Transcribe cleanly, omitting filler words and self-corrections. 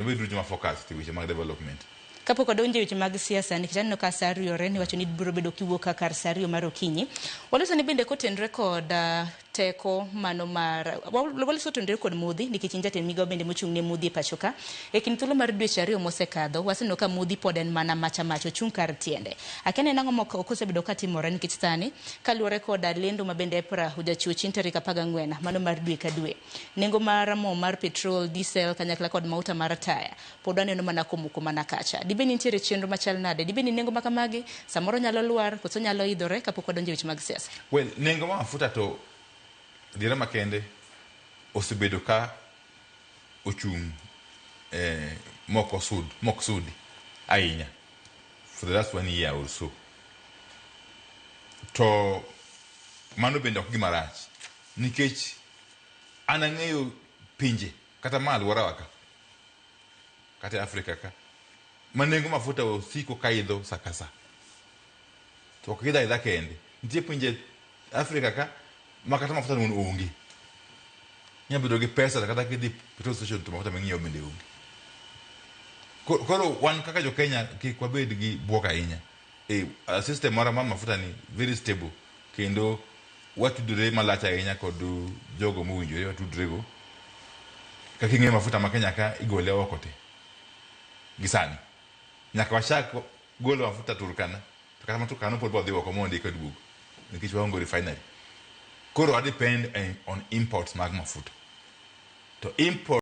Wabed joma focus e weche mag development. Kapok wadonjo e weche mag siasa, nikech aneno ka sa riyore, niwacho ni biro bedo kiwuok ka kar sa 2 mar okinyi. Waloso ni bende kotenre kod teko mano mar waloso kotenre kod modhi, nikech in jatend migao bende mochung' ne modhi e pacho ka. E kind thuolo mar dweche 2 mosekadho, waseneno ka modhi pod en mana macha macha, ochung' kar tiende. Akia ni en ang'o ma ok osebedo ka timore nikech sani kaluwore koda lendo ma bende EPRA ojachiwo chieng' tarik 14 mano mar dwe ka dwe. Nengo mar mo mar petrol, diesel kanyakla kod mauta mar taya pod waneno mana komoko mana kacha. Dibed ni nitiere chenro machal nade? Dibed ni nengo makamagi samoro nyalo lwar koso nyalo idhore kapok wadonjo e weche mag siasa? Well, nengo mar mafuta to adiera makende osebedo ka ochung' eh, mok osud, mok sudi ahinya for the last one year or so. To mano bende ok gima rach nikech an ang'eyo pinje kata ma alworawa ka kata e Afrika ka ma nengo mafuta osiko ka idho sa ka sa. To ok gidho aidha kende. Nitie pinje Afrika ka ma kata mafuta no onge. Inyalo bedo gi pesa to kata kidhi petrol station to mafuta ming'iewo bende onge. Koro wan kaka jo Kenya kik wabed gi buok ahinya. E system marwa mar mafuta ni very stable kendo watudore malach ahinya kod jogo mowinjore watudre go. Kaka ing'eyo mafuta ma Kenya ka igole oko te gi sani. Nyaka wachak golo mafuta Turkana to kata ma Turkana pod wadhi oko mondo eka duogo nikech waonge refinery. Koro wa depend on imports mag mafuta. To import